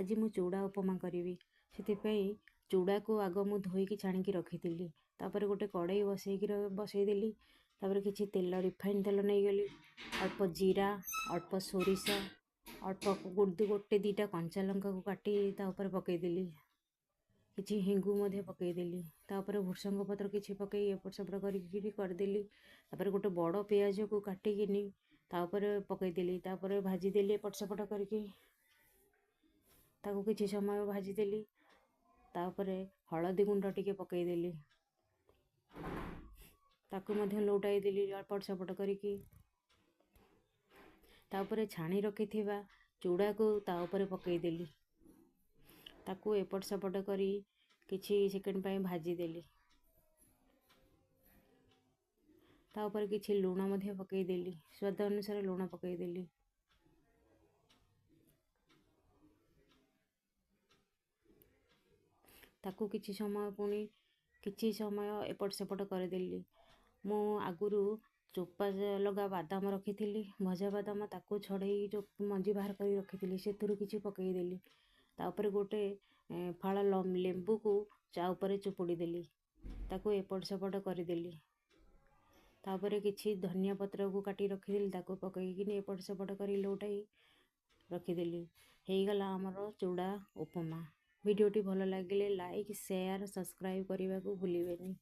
ଆଜି ମୁଁ ଚୁଡ଼ା ଉପମା କରିବି। ସେଥିପାଇଁ ଚୁଡ଼ାକୁ ଆଗ ମୁଁ ଧୋଇକି ଛାଣିକି ରଖିଥିଲି। ତାପରେ ଗୋଟେ କଡ଼େଇ ବସେଇକି ବସେଇଦେଲି। ତାପରେ କିଛି ତେଲ, ରିଫାଇନ୍ ତେଲ ନେଇଗଲି, ଅଳ୍ପ ଜିରା, ଅଳ୍ପ ସୋରିଷ, ଅଳ୍ପ ଗୋଟେ ଦୁଇଟା କଞ୍ଚା ଲଙ୍କାକୁ କାଟି ତା ଉପରେ ପକାଇଦେଲି। କିଛି ହେଙ୍ଗୁ ମଧ୍ୟ ପକାଇଦେଲି। ତାପରେ ଭୃସଙ୍ଗ ପତ୍ର କିଛି ପକାଇ ଏପଟ ସେପଟ କରିକିରି କରିଦେଲି। ତାପରେ ଗୋଟେ ବଡ଼ ପିଆଜକୁ କାଟିକିନି ତା ଉପରେ ପକାଇଦେଲି। ତାପରେ ଭାଜିଦେଲି ଏପଟ ସେପଟ କରିକି, ତାକୁ କିଛି ସମୟ ଭାଜିଦେଲି। ତାପରେ ହଳଦୀ ଗୁଣ୍ଡ ଟିକେ ପକାଇଦେଲି, ତାକୁ ମଧ୍ୟ ଲଉଟାଇ ଦେଲି ଏପଟ ସେପଟ କରିକି। ତାପରେ ଛାଣି ରଖିଥିବା ଚୁଡ଼ାକୁ ତା ଉପରେ ପକାଇଦେଲି, ତାକୁ ଏପଟ ସେପଟ କରି କିଛି ସେକେଣ୍ଡ ପାଇଁ ଭାଜିଦେଲି। ତା ଉପରେ କିଛି ଲୁଣ ମଧ୍ୟ ପକାଇଦେଲି, ସ୍ୱାଦ ଅନୁସାରେ ଲୁଣ ପକାଇଦେଲି। ତାକୁ କିଛି ସମୟ ପୁଣି କିଛି ସମୟ ଏପଟ ସେପଟ କରିଦେଲି। ମୁଁ ଆଗରୁ ଚୋପା ଲଗା ବାଦାମ ରଖିଥିଲି, ଭଜା ବାଦାମ, ତାକୁ ଛଡ଼େଇ ଯେଉଁ ମଞ୍ଜି ବାହାର କରି ରଖିଥିଲି, ସେଥିରୁ କିଛି ପକାଇଦେଲି। ତାପରେ ଗୋଟେ ଫାଳ ଲେମ୍ବୁକୁ ଚା ଉପରେ ଚୁପୁଡ଼ି ଦେଲି, ତାକୁ ଏପଟ ସେପଟ କରିଦେଲି। ତାପରେ କିଛି ଧନିଆ ପତ୍ରକୁ କାଟି ରଖିଦେଲି, ତାକୁ ପକାଇକିନି ଏପଟ ସେପଟ କରି ଲଉଟାଇ ରଖିଦେଲି। ହେଇଗଲା ଆମର ଚୁଡ଼ା ଉପମା। ଭିଡ଼ିଓଟି ଭଲ ଲାଗିଲେ ଲାଇକ୍, ସେୟାର, ସବସ୍କ୍ରାଇବ୍ କରିବାକୁ ଭୁଲିବେନି।